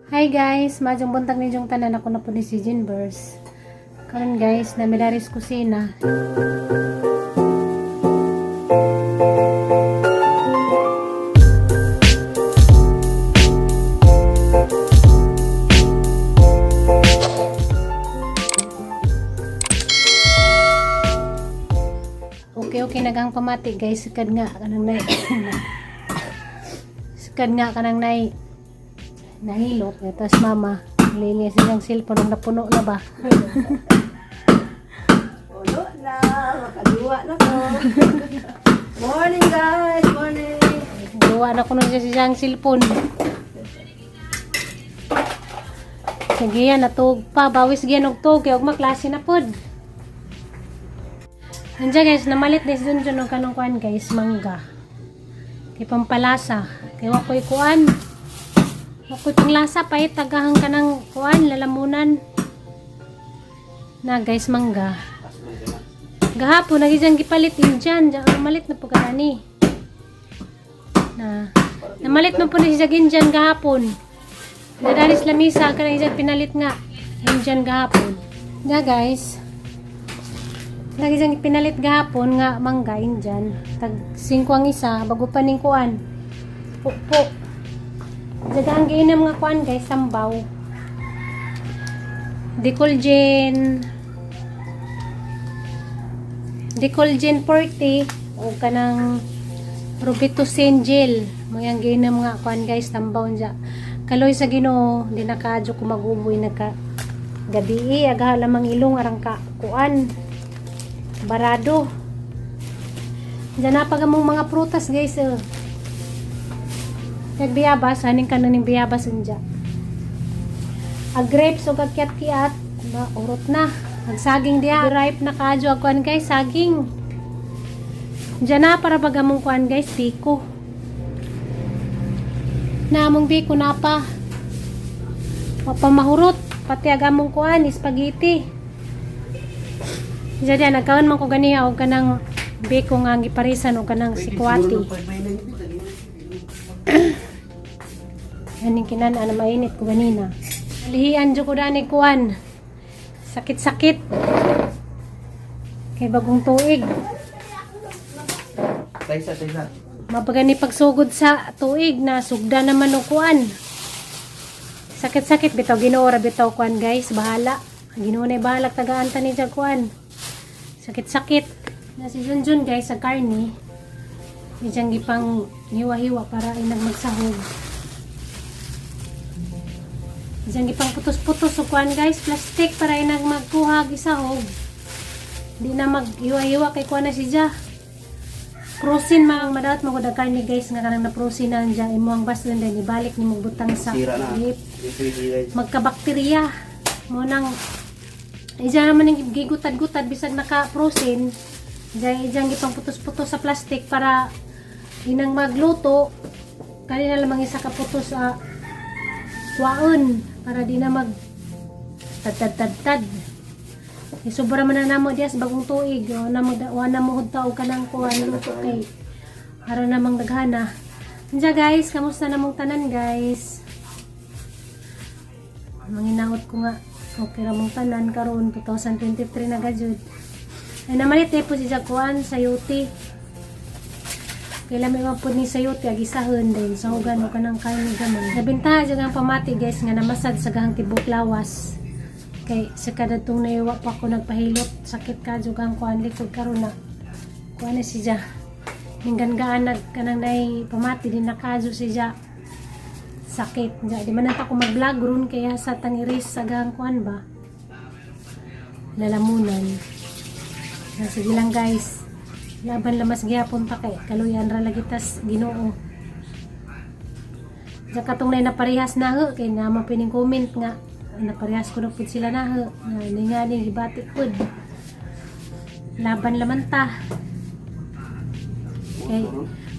Hi guys, maayong buntag ninyong tanan. Ako na po ni si Jinbers. Karon guys, namilaris kusina. Okay, nagang pamati guys. Sikad nga kanang nay. Sikad nga kanang nay nahilot. Tapos mama, linis siyang cellphone nung napuno na ba? Puno na, makaduwa na ko. Morning guys, morning. Gawa na ko nun siya siyang cellphone. Sige yan, natug pa. Bawis giyan og tug. Kaya og maklase na pod. Nandiyan guys, namalit des dun dyan og kanong kuan guys, mangga. Kay pampalasa. Kay wa ko'y kuan. Wa ko'y panglasa pahit tagahang kanang kuan, lalamunan. Na guys, mangga. Gahapon, nagi dyan gipalit in dyan. Diyan, malit na po kadani. Na namalit man po ni siya ginjan gahapon. Nadaris lamisa ka na isang pinalit nga Indian gahapon. Na guys. Lagi siyang pinalit gahapon nga mangga Indian. Tag 5 ang isa bago pa ning kuan. Pukpo. Daga ang giinam nga kuan guys, sambaw. Decolgen. Decolgen 40 o kanang Robitussin gel. Mga giinam nga kuan guys, tambaw niya. Kaloy sa Ginoo, di na kaadyo ko maguboy nagka gabi eh, agaha lamang ilong arang ka kuan. Barado. Diyan na pag among mga prutas guys. Eh. Nagbiyabas, haning kanon ning biyabas unja. Ag grapes ug ag kiat-kiat, na urot na. Ag saging diha, ripe na kaadyo ag kuan guys, saging. Diyan na para pag among kuan guys, biko. Na among biko na pa. Mapamahurot pati ag among kuan spaghetti. Diyan diyan nagkaon man ko ganiha og kanang biko nga giparisan og kanang sikwati. Aning kinan ana mainit ko ganina. Lihian jud ko dani kuan. Sakit-sakit. Kay bagong tuig. Taysa, taysa. Mapagani pagsugod sa tuig na sugda naman og kuan. Sakit-sakit bitaw Ginoo ra bitaw kuan guys, bahala. Ang Ginoo na bahala tagaan ta ni jag kuan. Sakit-sakit. Na si Junjun guys sa karni. Ijang gipang hiwa-hiwa para inag magsahog. Ijang gipang putos-putos og kuan guys, plastic para inag magkuha gisahog. Di na maghiwa-hiwa kay kuan na si Ja. Prosin mga madaot mo kuda karni guys nga kanang na-prosin na andyan imo ang baslon din ibalik nimo butang sa Sira na. lip. Sira. Magkabakterya mo nang ija naman ang gigutad-gutad bisag naka-prosin ijang ijang gipang putos-putos sa plastic para inang magluto kanina lamang isa ka putos sa kwaon para di na mag tad tad tad tad. Eh, sobra man na namo diya sa bagong tuig. O, na mo, wa na mo hudta og kanang kuan luto kay para namang daghana. Andiya guys, kamusta namong tanan guys? Manginaot ko nga okay ra mong tanan karon 2023 na gajud. Ay namalit eh po si Jaguan sa yuti. Kay lami man pud ni sa yuti agisahon din sa hugan o kanang kain gamay. Nabintaha jud ang pamati guys nga namasad sa gahang tibok lawas. Kay sa kada tong naiwa pa ko nagpahilot, sakit ka jud ang kuan likod karon na. Kuan na si Ja. Ninggan nag kanang nay pamati din nakadyo si Ja. Sakit. Ja, di man na ko mag-vlog ron kaya sa tangiris sa gahang kuan ba. Lalamunan. Na, sige lang guys. Laban lamas gihapon ta kay kaluyan ra lagi tas Ginoo. Diyan katong nay naparehas na ho, kay naman pining comment nga naparehas ko na pud sila na ho. Na ni nga ni gibati pud. Laban laman ta. Kay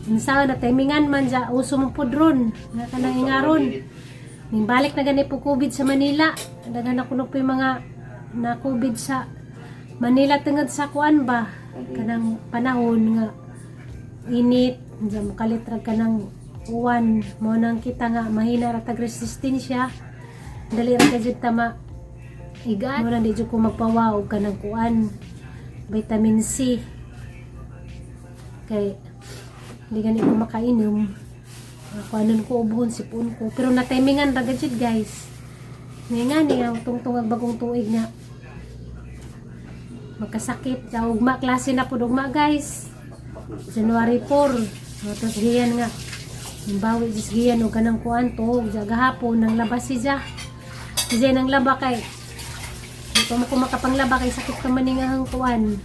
unsa na timingan man ja uso mo pud ron nga kanang ingaron. Ning balik na gani po COVID sa Manila. Daghan na kuno po yung mga na COVID sa Manila tungod sa kuan ba kanang panahon nga init diyan mokalit ra kanang uwan mo nang kita nga mahina ra tag resistensya. Dali ra kay jud tama. Igat. Mura di jud ko magpawa og kanang kuan. Vitamin C. Kay hindi gani ko makainom. Kuanon ko ubuhon sipon ko. Pero na-timingan ra gud jud, guys. Nga ni ang tungtong ang bagong tuig nga magkasakit sa ugma, klase na pud ugma, guys. January 4. So, tapos giyan nga bawi jis giyan og kanang kuan to ja gahapon nang labas si ja. Si ja nang laba kay di pa mo ko makapanglaba kay sakit pa man ni nga ang kuan.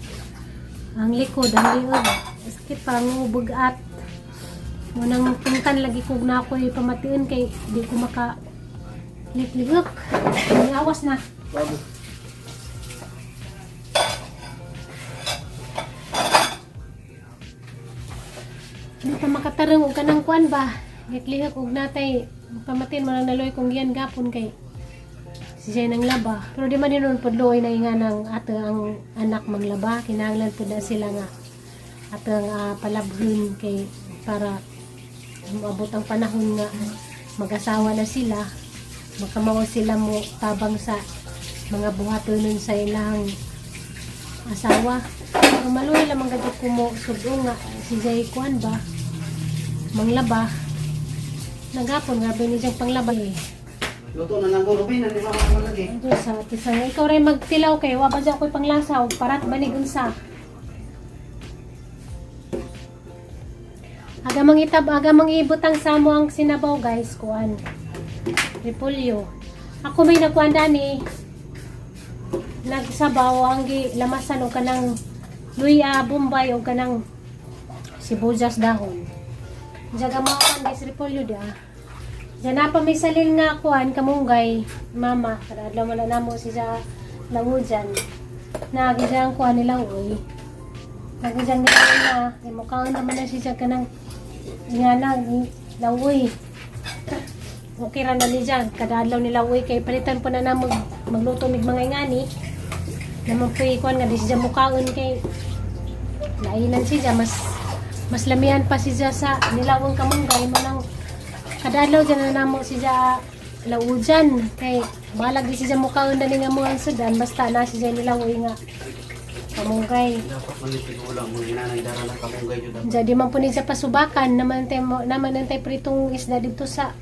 Ang likod, ang liog. Sakit pa ang bugat. Munang tungkan lagi ko na ako pamation kay di ko maka liklihok. Ang awas na. Bago. Di pa makatarong og kanang kuan ba. Liklihok og natay pamatin mo nang naloy kong giyan gapon kay si Jay nang laba. Pero di man yun pud luoy na nga ng ato ang anak manglaba. Kinahanglan pud na sila nga ato ang palabhin kay para maabot ang panahon nga mag-asawa na sila, makamao sila mo tabang sa mga buhatonon sa ilang asawa. Pero maluoy lamang gadto ko mo sudo nga si Jay kuan ba manglaba. Nagapon nga ba ni siyang panglaba eh. Luto na lang ko, Rubin. Ano ba ako lagi? Ito sa tisang ikaw rin magtilaw kay wa ba dyan ko'y panglasa og parat banig unsa. Aga mang itab, aga mang ibutang samo ang sinabaw, guys, kuan. Repolyo. Ako may nagkuan dani. Nagsabaw ang gi lamasan og kanang luya, bombay og kanang sibuyas dahon. Diyaga mo guys, repolyo di ah. Diyan na pa may salin nga kuan kamunggay, mama, kada adlaw man na namo si sa lawujan. Nagi siya ang kuan nila uy. Nagi siya nila na, kay mukhaon naman na siya kanang nga na lawoy. Okay ra na ni diyan, kada adlaw nila uy kay palitan po na na magluto mig mga ingani. Naman po kuan nga di siya mukhaon kay lainan siya mas mas lamian pa siya sa nilawang kamunggay mo nang kada adlaw dyan na namo siya laujan kay balag di siya mukhaon na nga mo ang sudan basta na siya nilawoy nga kamunggay. Dapat man yung tigulang. Mga ginanay dara ng kamunggay yun. Dapat. Jadi man po ni siya pasubakan naman tay mo naman antay pritong isda dito sa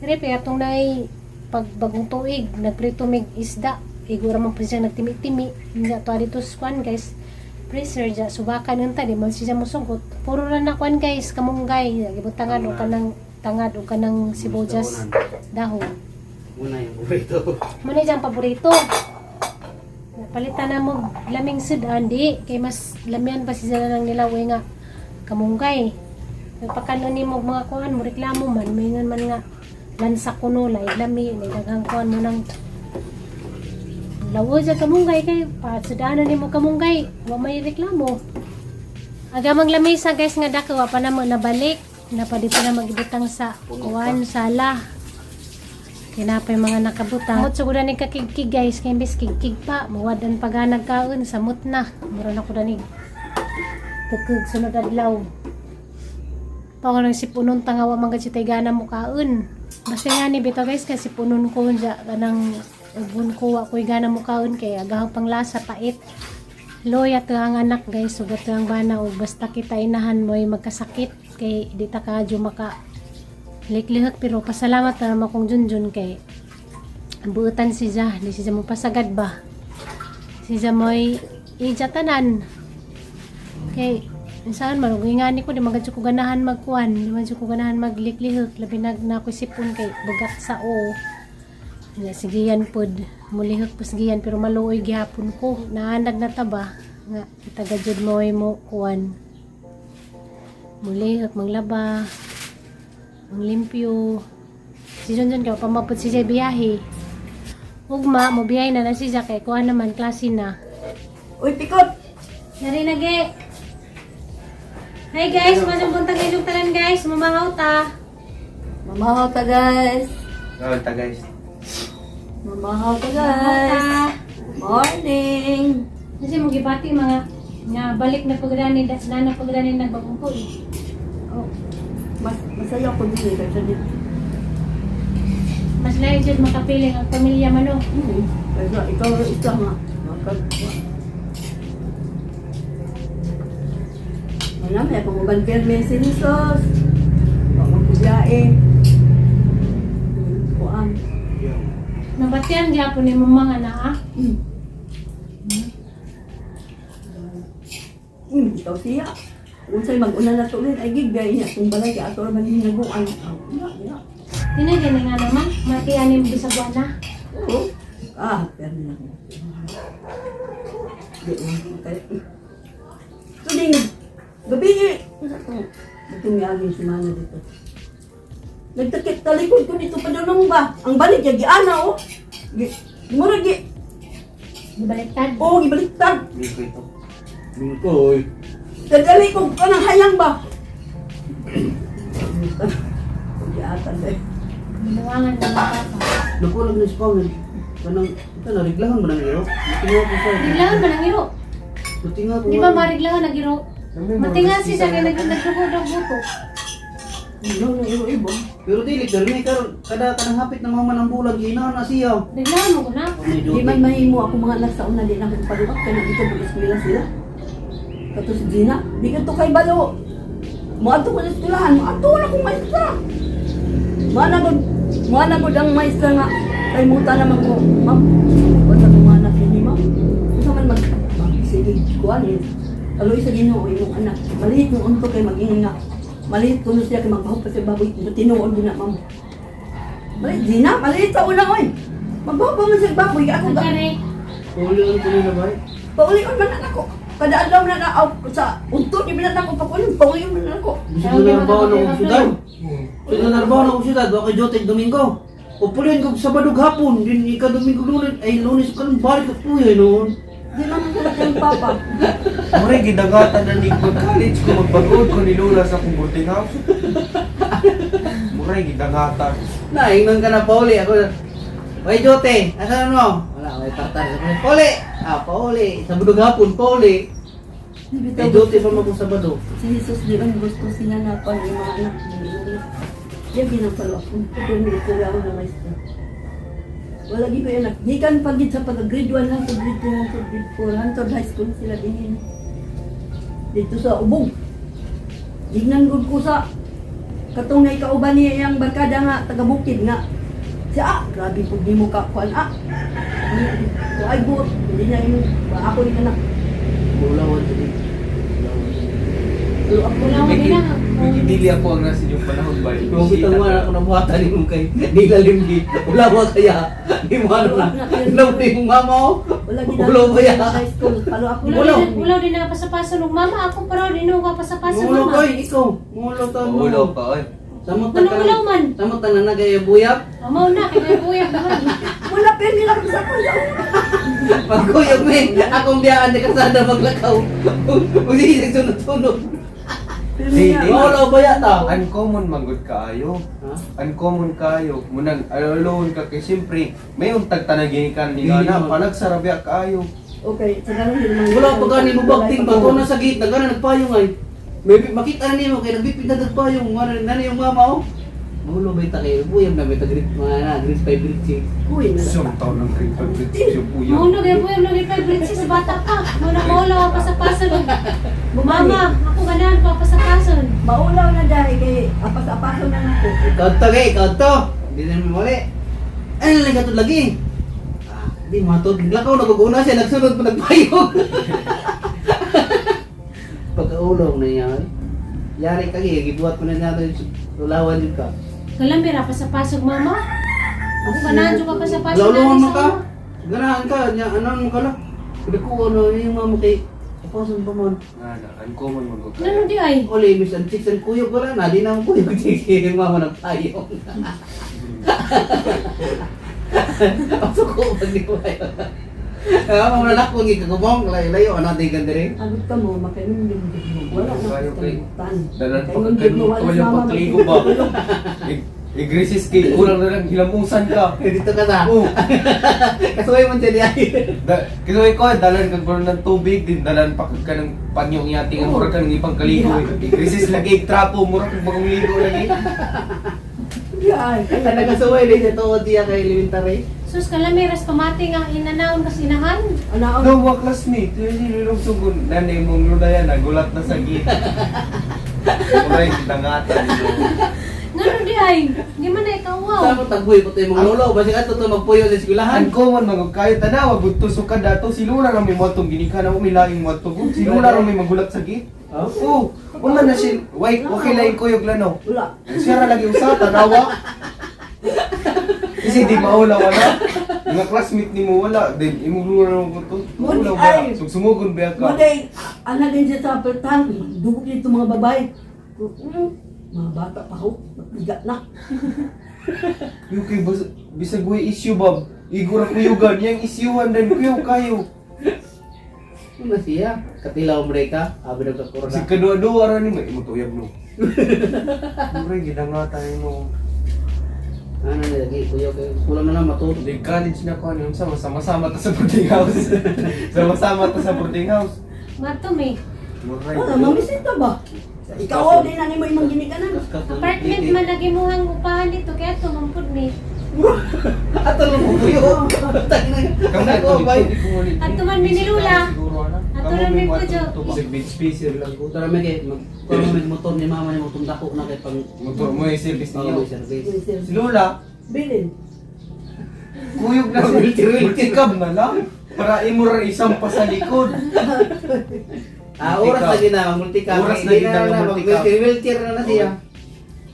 repe atong nay pag bagong tuig nagprito mig isda igura man po siya nagtimi-timi nga to dito sa kwan, guys, freezer ja subakan unta di man siya musugot puro ra na kwan, guys, kamunggay gibutangan og kanang tangad og kanang sibuyas dahon. Muna yung paborito. Muna diyang paborito. Palitan na mo laming sudan di kay mas lamian pa sila ng nilaway nga kamunggay. Nagpakanon ni mo mga kuan mo reklamo man maingon man nga lansa kuno lay lami lay daghang kuan mo nang lawo sa kamunggay kay pasudanan nimo kamunggay wa may reklamo. Agamang lamisa, guys, nga dako wa pa na mo nabalik na pa dito na magibutang sa kuan sala. Kinapay mga nakabutang. Mut sugod ni kakigkig, guys, kay imbes kigkig pa, mawadan pa ganag kaon samot na. Mura na ko danig. Tukog sunod adlaw. Pa ko nang sipunon tangawa man gud tay gana mo kaon. Basta nga ni bitaw, guys, kasi sipunon ko ja kanang ubon ko wa ko'y gana mo kaon kay agahang panglasa pait. Loya to ang anak, guys, sugat to ang bana og basta kita inahan mo ay magkasakit kay di ta kaadyo maka liklihok, pero pasalamat na naman kong Junjun kay buutan si Ja, di si Ja mo pasagad ba. Si Ja mo'y ija tanan. Kay saan man ug ingani ko di man gud ko ganahan magkuan, di man jud ko ganahan magliklihok labi na na ko sipon kay bugat sa o. Ya, sige yan pod, mulihok pas giyan pero maluoy gihapon ko. Naanag na ta ba nga kita jud mo ay mo kuan. Mulihok manglaba, manglimpyo. Si Junjun kay pamapod si Jay biyahe. Ugma mo biyahe na na si Jay kay kuan naman klase na. Uy, pikot! Nari nage. Hi guys, masang buntag inyong tanan, guys, mamahaw ta. Mamahaw ta, guys! Gawin ta, guys. Mamahaw ta, Mamahaw guys! ta. Morning! Kasi mo gibati mga nga balik na pagdani na na pagdani nagbagong tuig. Oh, mas masaya ko din eh, kasi dito. Mas Mas lahi jud makapiling ang pamilya man, no. Kaya ikaw ra isa nga. Wala, may akong uban pirmi si Jesus. Wa magkubiyae. Kuan. Nabatian gyapon ni mga naa. Ikaw siya. Unsay mag-una na to rin ay gigbiyay niya kung balay kay ato ra man hinaguan. Wala, wala. Dili gani nga naman, matian ni bisag wa na. Oo. Ah, pero na. Di mo kay. Tuding gabi eh. Unsa to? Itong miaging semana dito. Nagtakit talikod ko dito padulong ba? Ang balik ya giana oh. Gi mura gi Gibaliktad. oh gibaliktad. Bingkoy to. Bingkoy. Dadali ko kanang hayang ba? Giatan dai. Binuangan na mga papa. Nakulag na si Pangil. Kanang, ito na, riglahan ba ng iro? Matinga ko sa. Riglahan ba nang iro? Matinga ko. Di ba mariglahan nag iro? Matinga si sa kay nagdugo daw buto. Ano na iro ibo? Pero dili, pero may karon kada kanang hapit na mahuman ang bulag, ginahan na siya. Riglahan mo ko na. Di man mahimo ako mga anak sa una di na ako paluak kay nandito pag eskwela sila. Kato si Gina, di ka to kay balo. Moadto ko sa eskwelahan, moadto na akong maestra. Moana gud, moana gud ang maestra nga kay muta naman ko, ma'am. Kuan sa mga anak ni ma'am. Unsa man mag ma'am, sige kuan eh. Kaloy sa Ginoo imong anak. Maliit mo unto kay mag-ingon nga. Maliit kuno siya kay magbahog pa sa baboy. Tinuod din na, ma'am. Maliit Gina, maliit sa una oy. Magbahog pa man siya baboy ako ga. Nagkare. Ulian ko nila ba? Paulion man na ako. Kada adlaw na na aw, sa unto ni bilang ako pakulion, paulion man na ako. Gusto na narbaho na kong syudad. Gusto na narbaho na kong syudad, okay jote Domingo. Upulian ko sa Sabado hapon, din ika Domingo Lunes, ay Lunes ka lang balik at puyo noon. Di man ko kang papa. Mure, gidagatan na ni college ko magbagod ko ni Lola sa akong boarding house. Mure, gidagatan. Naingnan ka na pauli ako. Oy Jote, asan mo? Wala, may tartar. Pauli! Ah, pauli. Sabado hapon, pauli. Di Ay bitaw Jote pa mo kung Sabado. si Jesus di man gusto sila na pan yung mga anak ni Lola. Diya ginapalo ako. Pero ni ito ako na maestra. Wala gi ko yung anak. Gikan pa gid sa pag grade 1 hangtod grade 2 hangtod grade 4 hangtod high school sila dinhin. Dito sa Ubong. Gignan gud ko sa katong naikauban niya iyang barkada nga taga bukid nga. Siya ah, grabe pud nimo ka kuan ah. Ko ay buot, hindi na imo ako ni anak. Bulawan dito. Pero ako Wala mo din na. Dili ako ang nasa inyong panahon ba? Kung kita mo ako nabuhatan ni mong kay Nila Limgi. Wala mo kaya. Di mo ano na. Wala mo yung mama oh. wala gid Wala ba ya? high school. Palo ako. Wala din wala din na pasapaso ng mama ako pero din ko pasapaso Ngulo mama. ko ikaw. Ngulo ta mo. Ulo pa, oy. Samot Anong ulaw man? Samot na nagaya buyap. Amaw na kay kuya naman. Wala pero nila ko sa kuya. Pagkuyog me. Akong biyaan ni kasada maglakaw. Uli sunod-sunod. Pero Di, niya. di. Wala ba yata? Uncommon manggod kaayo. Ha? Uncommon kaayo. Munang alone ka kay siyempre may untag tanaginikan ni Dili nga na man. panagsarabya kaayo. Okay, sa ganun din man. Wala pa gani mo bakting bago na sa gate nagana nagpayong ay. Maybe makita na nimo kay nagbipid na nagpayong nga na na yung mama oh. Mahulo ba ita kay buyam na may tagrit mga na grade 5 grade 6. Uy, na. Siyam taon ng grade 5 grade 6 yung puyo. Mao na gyud kuya na gyud favorite sa bata pa. Mao na maulaw ang pasapaso ng mama. Ako ganahan pa pasapason. Maulaw na dahil kay apas-apaso na nako. Ikaw to kay ikaw to. Hindi na mo mali. Ay lang katod lagi. Ah, di matod lakaw naguguna siya nagsunod pa nagpayong. Pagkaulong na yan. Yari ka gi gibuhat mo na nato yung ulawan jud ka. Kalamira pasapasog mama. Ako ganahan jud ka pasapaso Lawlawan na mo ka. Ganahan ka nya anon mo ka la. Sabi ko ano yung mama kay apasan pa man. Nga na, uncommon manggod Ngano kaayo. di ay? Oli mis ang chicks ang kuyog wala na di na ang kuyog chicks yung mama nagpayong. Pasok ko pag di ko kayo. Ah, mga lalakon gikagubong layo-layo ano di ganda rin. Agot ka mo, makainumdum gid mo. Wala na Kayo ko kay kalimutan. Dalan pa Makainumdum kay mo, wala wala mama, pagligo ba. Igrisis kay kulang na lang hilamusan ka. Dito ka na. Oh, Kasuway mo dyan ay. da, kaya ko dalan kag kulang ng tubig din dalan pa kag ka ng panyong yati nga mura ka ng ipang kaligo. Igrisis lagi ig trapo mura kag bagong ligo lagi. Yan. Ang nagasuway din sa tuod siya kay elementary. Sus, kalamiras pamati nga inanaon kas inahan. Ano? No, wa classmate. Yung nilulong sugon. Nanay mong lula yan, nagulat na sa gate. Uray, dangatan. Ngano di ay? Di man na ikaw wow. Sa mo tagboy po tayo mong lolo, basi ato to magpuyo sa eskwelahan. Ang common mga kayo tanawa budto sukad dato si Lula ra may moatong ginikan ako may laing moatong si Lula ra may magulat sa gate. Oh. Oh, una na siya. Wai, okay laing kuyog lano. Wala. Siya ra lagi usa tanawa. Kasi di maula wala. Mga classmate nimo wala, then imong lula ra mo to. Mo di Wala wala. ay. Sugsumogon ba ka? Maday, ana din siya sa pertan, dugog dito mga babae. Mga bata pa ko, mapiga na. Yung kay bisag way issue bab. Igo ra kuyugan, yang isyuhan din kuyog kayo. Ano siya? Katilaw mo ka, abi nagkakurna. Kasi kadua-dua ra nimo imo tuyab no. Mura gidangatan mo. Ano na lagi kuya kay kulang na lang matulog. Di college na ko ano sama sama-sama ta sa boarding house. Sama-sama ta sa boarding house. Mato me. Mura. Ah, mamisita ba? Ikaw, oh, di na nimo imong ginikanan. Apartment man lagi muhang upahan dito kaya tumampod me. Ato lang mo kuyo. Kamo Ako bay. Ato man mi ni Lula. Ato man mi Pujo. Bisag beach spacer lang ko. Tara may kay mag kuno may motor ni mama ni mo tundako na kay pang Motor mo yung service oh, niyo. may service. Si Lola, Bilin. kuyog na sa multicab na lang. Para imo ra isang pa sa likod. Ah, oras na gina multicab. Oras na Di gina na multicab. wheelchair, wheelchair na na siya.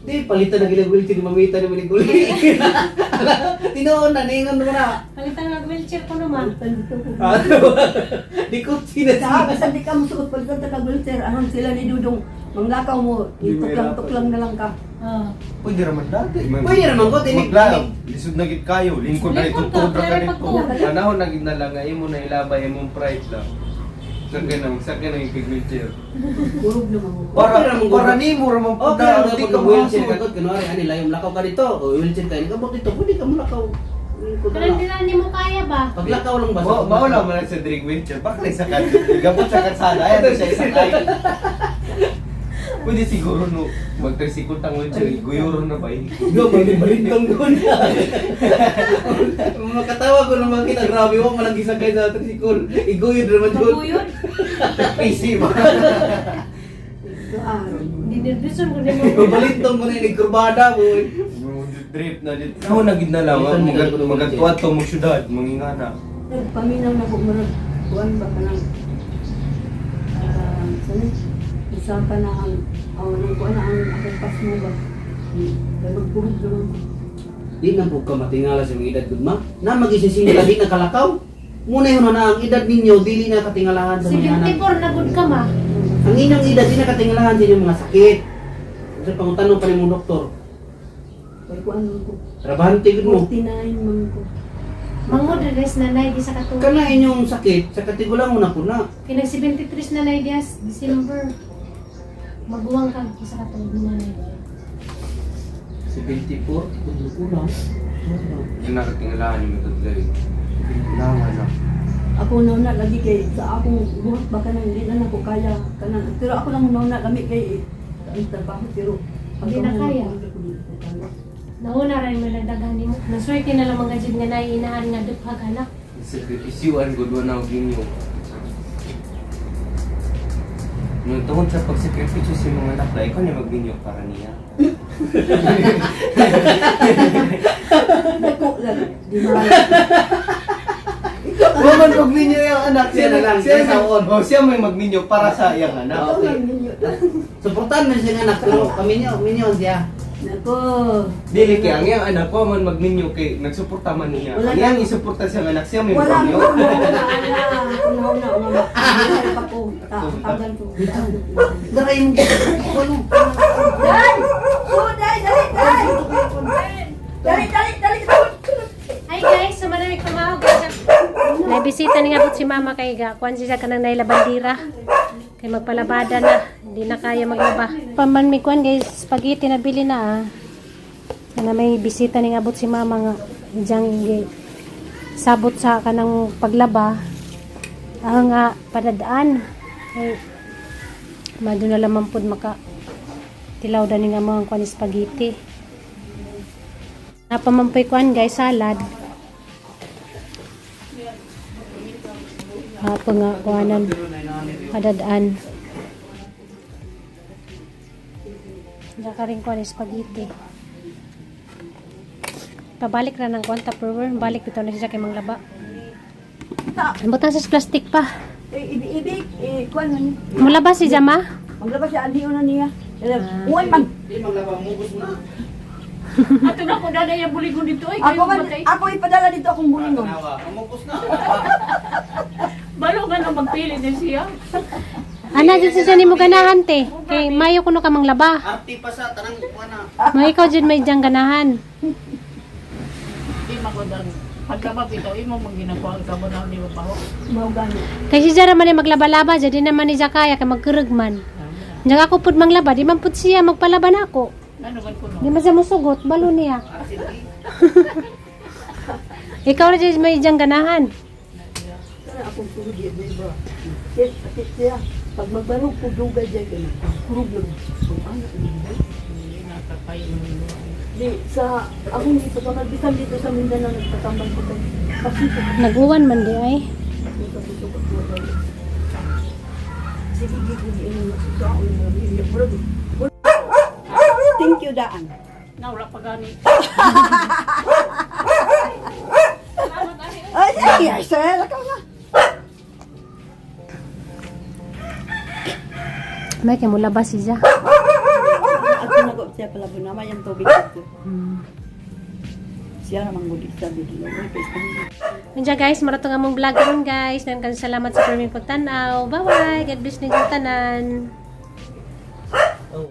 Di palitan na gina wheelchair ni mamita ni Maniguli. Tinuon na ningon mo na. Palitan mag wheelchair ko naman. Palitan dito ko. Ah, Di ko Sa sina. bisan di ka musuot palitan ta kag wheelchair, aron sila ni Dudong manglakaw mo, Di may ituklang-tuklang na lang ka. Oh. Pwede raman dati. Pwede raman ko, tinig- Maglaab. Lisod na gid kayo. Lingkod na Lingkod itutod ka, ra ka klaro nito. pagtuo. Panahon na gid na lang nga imo na ilabay imong pride lang. Sakay na yung wheelchair. Kurog naman ko. Para Okay raman ko. para nimo ra man pud Okay, ang di kapag ka wheelchair ka moasod. god, kunwari ani layom lakaw ka dito, o wheelchair ka, nikabot dito, pwede ka mulakaw. Lingkod Pero na hindi lang. na nimo kaya ba? Paglakaw lang ba? Mao mao lang man sa drink wheelchair. Bakit sa kan? Gabot sa kalsada ay siya isakay. Pwede siguro no magtrisikol tang wheelchair, guyuro na ba eh? Go, balintong doon. Makatawa ko naman kita, grabe mo, malang gisakay sa tricycle. Iguyod naman doon. Paguyod. PC ba? Ah, Dinervison ko nimo. Balintong mo na yung kurbada mo. Drip na dito. Ako na gid na lang magatuat to mo syudad, mangingana. Nagpaminaw na ko murag kuan ba kanang ah, sani isa pa na ang aw nang kuan na ang akong pas mo ba. Kay magbuhod naman ko. Di na po ka matingala sa mga edad gud ma. Na mag-isisinga di na kalakaw. Muna yun na ang edad ninyo, dili na katingalahan sa mga anak. 74 na gud ka ma. Ang inyong edad, di na katingalahan sa inyong mga sakit. Sa pangutanong pa ni mong doktor, Kay kuan man ko. trabahante gud mo. 49 man ko. Mangod res nanay di sa katuig. Kana inyong sakit, sa katigulang mo na po na. Kay nag 73 na nay dias December. Maguwang ka di sa katuig nanay. 74, kung kulang. Yung nakatingalahan mo tudloy. Lawa na. Ako na lagi kay sa akong buhat ba kanang hindi na nako kaya kanang pero ako lang nauna lami kay ang trabaho pero Hindi na kaya. Hindi ko kaya. Nauna ra mo nagdaghan nimo. Naswerte na lang mga jud nga nay inahan nga duphag anak. Sakripisyuan ko doon ang ginyo. Nung tungkol sa pagsakripisyo sa mga anak na ikaw na magminyo para niya. Dako lang di ma. Wa man magminyo yung anak. Siya na lang, Siya, siya sa on. Oh, siya may magminyo para sa iyang anak. Ikaw lang ninyo. Suportahan mo siyang anak, pero kami niyo, minyo siya. Nako. Dili kay ang iyang anak wa man magminyo kay nagsuporta man niya. Wala Ang iyang isuporta siyang anak siya may Wala magminyo. ko. Wala. Una una una. Buhay pa ko. Tagal ko. Daray mo. Ano? Dai! Oh, dai, dali, dai! Dali, dali, dali! Hi guys, sa maraming pamahog. Naibisita ni nga po si mama kay ga. Kuan siya kanang nailabandira. Kay magpalabada na. Hindi na kaya maglaba. Paman mi kuan guys, spaghetti na bili na ah. Sana may bisita ni nga si mama nga. Diyang sabot sa kanang paglaba. Ah nga padadaan. Ay, mado na lamang pud maka tilaw dani nga mga kuan spaghetti. Napamampoy kuan guys, salad. Hapon nga kuanan. Padadaan. Diyan ka rin kuan spaghetti. Pabalik ra ng kuan Tupperware, balik bitaw na siya kay manglaba. Ang butang sa plastic pa. Eh, ibig, eh, kuan man. Mulaba si Jama? Maglaba siya, anhiyo na niya. Uy, man. Di maglaba, mugos na. Ato na ko dada yung buligon dito ay Ako kayo man, matay. ako ipadala dito akong bulingon. Tanawa, mugos na. Balo nga nang magpili din siya. Ana, dyan siya ni mo ganahan te. Kay mayo kuno ka manglaba. Arte pa sa tanang kuha na. May ikaw dyan may diyang ganahan. Di magodang pagkaba bitaw imo man ginakuha ang kabo na ni mabaho. Mao gani. Kay si Jara man ay maglabalaba, dyan di naman ni Jakaya kay magkurug man. Diyan ako pud manglaba, di man pud siya magpalaban ako. Ano man kuno. Di man siya musugot, balo niya. Ikaw na dyan may diyang ganahan. Kana akong tulog di ba? Sit, sit siya. Pag magbarog ko dugay dyan kay kurog lang. Ang anak ni ba? Di sa akong dito pa magbisan dito sa Mindanao nagpatambal ko kay pasito Naguwan man di ay. ko sa ko. Sige gid ko di ino sa ako Thank you daan. Nawala pa gani. Ay, ay, ay, sir, lakaw na. May kay mulaba si Ja. Ako nag siya pala bunama yung tubig ko. Siya namang gud sa video. Nandiyan guys, maratong among vlog karon guys. Nang salamat sa perming pagtanaw. Bye bye. God bless ninyong tanan. Oh.